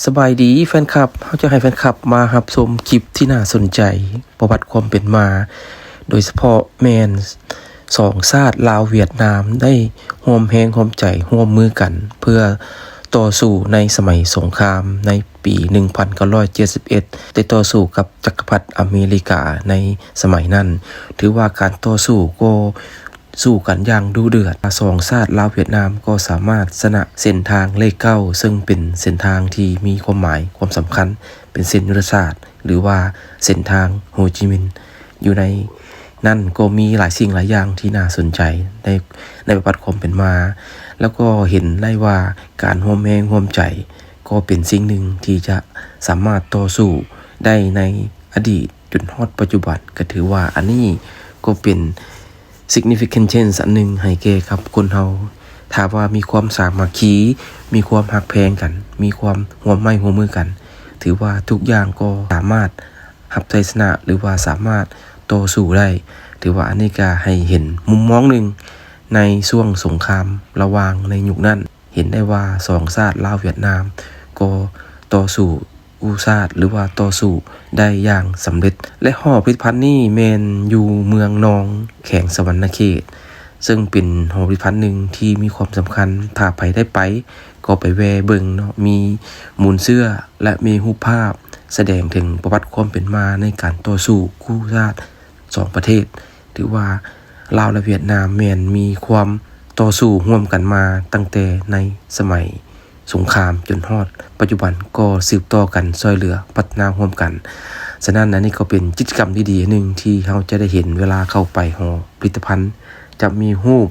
ສະບາຍດີແຟນຄລັບ, ເຮົາຈະໃຫ້ແຟນຄລັບມາຮັບຊົມຄລິບທີ່ໜ້າສົນໃຈ ປະຫວັດຄວາມເປັນມາ ໂດຍສະເພາະແມ່ນສອງຊາດລາວຫວຽດນາມໄດ້ຮ່ວມແຮງຮ່ວມໃຈຮ່ວມມືກັນ ເພື່ອຕໍ່ສູ້ໃນສະໄໝສົງຄາມໃນປີໜຶ່ງພັນເກົ້າຮ້ອຍເຈັດສິບເອັດ ໄດ້ຕໍ່ສູ້ກັບຈັກກະພັດອາເມລິກາໃນສະໄໝນັ້ນ. ຖືວ່າການຕໍ່ສູ້ກໍ ສູ້ກັນຢ່າງດຸເດືອດ. ສອງຊາດລາວຫວຽດນາມກໍສາມາດຊະນະເສັ້ນທາງເລກເກົ້າ ເຊິ່ງເປັນເສັ້ນທາງທີ່ມີຄວາມໝາຍຄວາມສຳຄັນ ເປັນເສັ້ນຍຸດທະສາດ ຫຼືວ່າເສັ້ນທາງໂຮຈິມິນ. ຢູ່ໃນນັ້ນກໍມີຫຼາຍສິ່ງຫຼາຍຢ່າງທີ່ໜ້າສົນໃຈໃນ ໃນປະຫວັດຄວາມເປັນມາ ແລ້ວກໍເຫັນໄດ້ວ່າການຮ່ວມແຮງຮ່ວມໃຈກໍເປັນສິ່ງໜຶ່ງທີ່ຈະສາມາດຕໍ່ສູ້ໄດ້ໃນອະດີດຈົນຮອດປັດຈຸບັນ. ກໍຖືວ່າອັນນີ້ກໍເປັນ significant change ອັນໜຶ່ງໃຫ້ແກ່ກັບຄົນເຮົາ. ຖ້າວ່າມີຄວາມສາມັກຄີ, ມີຄວາມຮັກແພງກັນ, ມີຄວາມຮ່ວມໄມ້ຮ່ວມມືກັນ, ຖືວ່າທຸກຢ່າງກໍສາມາດຮັບໄຊຊະນະ ຫຼືວ່າສາມາດຕໍ່ສູ້ໄດ້. ຖືວ່າອັນນີ້ກໍໃຫ້ເຫັນມຸມມອງໜຶ່ງໃນຊ່ວງສົງຄາມລະຫວ່າງໃນຍຸກນັ້ນ. ເຫັນໄດ້ວ່າສອງຊາດລາວຫວຽດນາມກໍຕໍ່ສູ້ກູ້ຊາດ ຫຼືວ່າຕໍ່ສູ້ໄດ້ຢ່າງສຳເລັດ ແລະ ຫໍພິພິທະພັນນີ້ແມ່ນຢູ່ເມືອງນອງ ແຂວງສະຫວັນນະເຂດ ເຊິ່ງເປັນຫໍພິພິທະພັນໜຶ່ງທີ່ມີຄວາມສຳຄັນ. ຖ້າໃຜໄດ້ໄປກໍໄປແວ່ເບິ່ງເນາະ, ມີມູນເຊື້ອ ແລະ ມີຮູບພາບສະແດງເຖິງປະຫວັດຄວາມເປັນມາໃນການຕໍ່ສູ້ກູ້ຊາດ ສອງປະເທດ. ຖືວ່າລາວ ແລະ ຫວຽດນາມແມ່ນມີຄວາມຕໍ່ສູ້ຮ່ວມກັນມາຕັ້ງແຕ່ໃນສະໄໝສົງຄາມຈົນຮອດປັດຈຸບັນ ກໍສືບຕໍ່ກັນຊ່ວຍເຫຼືອພັດທະນາຮ່ວມກັນ. ສະນັ້ນ ອັນນີ້ກໍເປັນກິດຈະກຳດີໆ ໜຶ່ງທີ່ເຮົາຈະໄດ້ເຫັນເວລາເຂົ້າໄປຫໍພິພິທະພັນ. ຈະມີຮູບ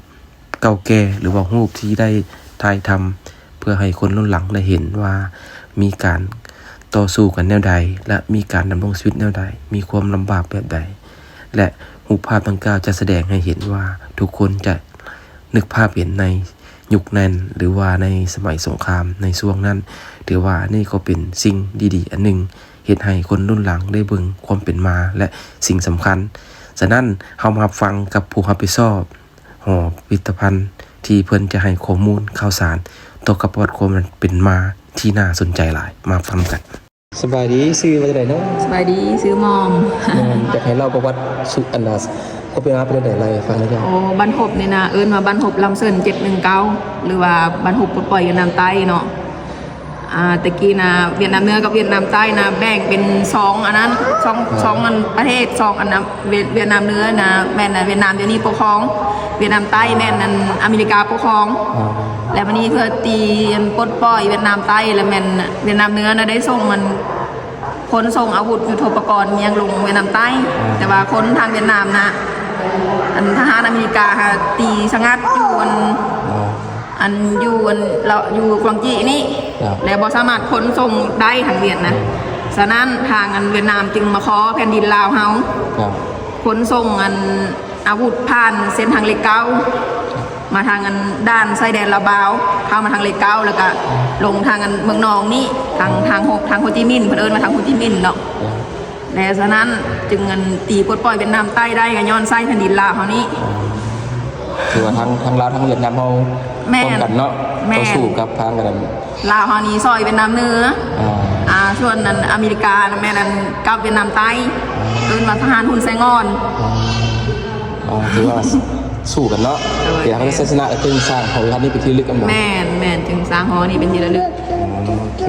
ເກົ່າແກ່ ຫຼືວ່າຮູບທີ່ໄດ້ຖ່າຍທຳ ເພື່ອໃຫ້ຄົນລຸ້ນຫຼັງໄດ້ເຫັນວ່າມີການຕໍ່ສູ້ກັນແນວໃດ ແລະ ມີການດຳລົງຊີວິດແນວໃດ, ມີຄວາມລຳບາກແບບໃດ ແລະ ຮູບພາບດັ່ງກ່າວຈະສະແດງໃຫ້ເຫັນວ່າທຸກຄົນຈະນຶກພາບເຫັນໃນຍຸກນັ້ນ ຫຼືວ່າໃນສະໄໝສົງຄາມໃນຊ່ວງນັ້ນ. ຖືວ່າອັນນີ້ກໍເປັນສິ່ງດີໆ ອັນໜຶ່ງ ເຮັດໃຫ້ຄົນລຸ້ນຫຼັງໄດ້ເບິ່ງຄວາມເປັນມາ ແລະ ສິ່ງສຳຄັນ. ສະນັ້ນ ເຮົາມາຮັບຟັງກັບຜູ້ຮັບຜິດຊອບ ຫໍພິພິທະພັນ ທີ່ເພິ່ນຈະໃຫ້ຂໍ້ມູນຂ່າວສານກ່ຽວກັບປະຫວັດຄວາມເປັນມາທີ່ໜ້າສົນໃຈຫຼາຍ. ມາຟັງກັນ. ສະບາຍດີ, ຊື່ວ່າຈັ່ງໃດເນາະ? ສະບາຍດີ, ຊື່ໝອມ. ແມ່ນ, ຢາກໃຫ້ເລົ່າປະຫວັດສຸ ອັນນາ ຄວາມເປັນມາເປັນຈັ່ງໃດ ເລົ່າໃຫ້ຟັງແດ່. ໂອ້, ບ້ານຮົບນີ້ນະ ເອີ້ນວ່າບ້ານຮົບລຳເຊີນເຈັດໜຶ່ງເກົ້າ ຫຼືວ່າບ້ານຮົບປົດປ່ອຍຫວຽດນາມໃຕ້ເນາະ. ອ່າ ແຕ່ກີ້ນະ ຫວຽດນາມເໜືອກັບຫວຽດນາມໃຕ້ນະ ແບ່ງເປັນສອງອັນນັ້ນ ສອງ ອ່າ ສອງອັນປະເທດ ສອງອັນນະ ຫວຽດ ຫວຽດນາມເໜືອນະ ແມ່ນຫວຽດນາມດຽວນີ້ປົກຄອງ, ຫວຽດນາມໃຕ້ແມ່ນອັນອາເມລິກາປົກຄອງ. ອ່າ ແລ້ວບາດນີ້ເພື່ອຕີອັນປົດປ່ອຍຫວຽດນາມໃຕ້ ແລ້ວແມ່ນຫວຽດນາມເໜືອນະ ໄດ້ສົ່ງອັນ ຂົນສົ່ງອາວຸດຍຸດໂທປະກອນຫຍັງລົງຫວຽດນາມໃຕ້. ອ່າ ແຕ່ວ່າຄົນທາງຫວຽດນາມນະ ອັນທະຫານອາເມລິກາຫາຕີສະຫງັດຢູ່ອັນ ອ່າ ອັນຢູ່ອັນ ລາວຢູ່ກວາງຈີ້ນີ້ ແລ້ວບໍ່ສາມາດຂົນສົ່ງໄດ້ທາງຫວຽດນາມ. ສະນັ້ນທາງອັນຫວຽດນາມຈຶ່ງມາຂໍແຜ່ນດິນລາວເຮົາ ຂົນສົ່ງອັນອາວຸດຜ່ານເສັ້ນທາງເລກເກົ້າ ມາທາງອັນດ່ານຊາຍແດນລາວບາວ ເຂົ້າມາທາງເລກເກົ້າ ແລ້ວກະລົງທາງອັນເມືອງນອງນີ້ ທາງ ທາງໂຮ ທາງໂຮຈິມິນ ເພິ່ນເອີ້ນວ່າທາງໂຮຈິມິນເນາະ. ແລະ ສະນັ້ນຈຶ່ງອັນຕີປົດປ່ອຍຫວຽດນາມໃຕ້ໄດ້ ກະຍ້ອນໃຊ້ແຜ່ນດິນລາວເຮົານີ້. ຖືວ່າທັງ ທັງລາວທັງຫວຽດນາມເຮົາ ແມ່ນ ພ້ອມກັນເນາະ. ແມ່ນ ຕໍ່ສູ້ກັບທາງອັນ ລາວເຮົານີ້ຊ່ອຍຫວຽດນາມເໜືອ. ອ່າ ອ່າ ສ່ວນອັນອາເມລິການະແມ່ນອັນກັບຫວຽດນາມໃຕ້. ອ່າ ເອີ້ນວ່າທະຫານຮຸນແຊງອອນ. ອ່າ ອ່າ ຖືວ່າສູ້ກັນເນາະ. ໂດຍ ແຕ່ເຮົາໄດ້ໄຊຊະນະ ແລະ ຈຶ່ງສ້າງຫໍພິພິທະພັນນີ້ເປັນທີ່ລະລຶກກັນບໍ່? ແມ່ນ ແມ່ນ ຈຶ່ງສ້າງຫໍນີ້ເປັນທີ່ລະລຶກ. ໂອເຄ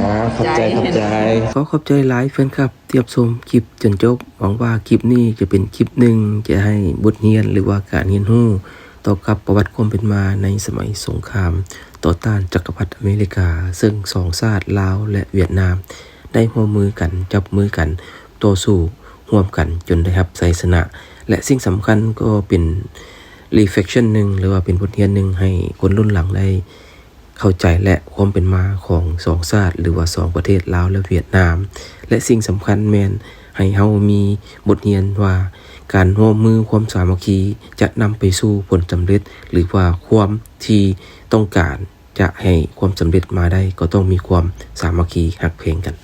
ອ່າ ຂອບໃຈ ຂອບໃຈ ຂໍຂອບໃຈຫຼາຍແຟນຄລັບ ທີ່ຮັບຊົມຄລິບຈົນຈົບ. ຫວັງວ່າຄລິບນີ້ຈະເປັນຄລິບໜຶ່ງ ຈະໃຫ້ບົດຮຽນ ຫຼືວ່າການຮຽນຮູ້ ຕໍ່ກັບປະຫວັດຄວາມເປັນມາໃນສະໄໝສົງຄາມຕໍ່ຕ້ານຈັກກະພັດອາເມລິກາ ເຊິ່ງສອງຊາດລາວ ແລະ ຫວຽດນາມ ໄດ້ຮ່ວມມືກັນ ຈັບມືກັນ ຕໍ່ສູ້ຮ່ວມກັນຈົນໄດ້ຮັບໄຊຊະນະ ແລະ ສິ່ງສຳຄັນກໍເປັນ reflection ໜຶ່ງ ຫຼືວ່າເປັນບົດຮຽນໜຶ່ງ ໃຫ້ຄົນລຸ້ນຫຼັງໄດ້ ເຂົ້າໃຈ ແລະ ຄວາມເປັນມາຂອງສອງຊາດ ຫຼືວ່າສອງປະເທດລາວ ແລະ ຫວຽດນາມ ແລະ ສິ່ງສຳຄັນແມ່ນໃຫ້ເຮົາມີບົດຮຽນວ່າ ການຮ່ວມມືຄວາມສາມັກຄີຈະນຳໄປສູ່ຜົນສຳເລັດ ຫຼືວ່າຄວາມທີ່ຕ້ອງການຈະໃຫ້ຄວາມສຳເລັດມາໄດ້ ກໍຕ້ອງມີຄວາມສາມັກຄີຮັກແພງກັນ.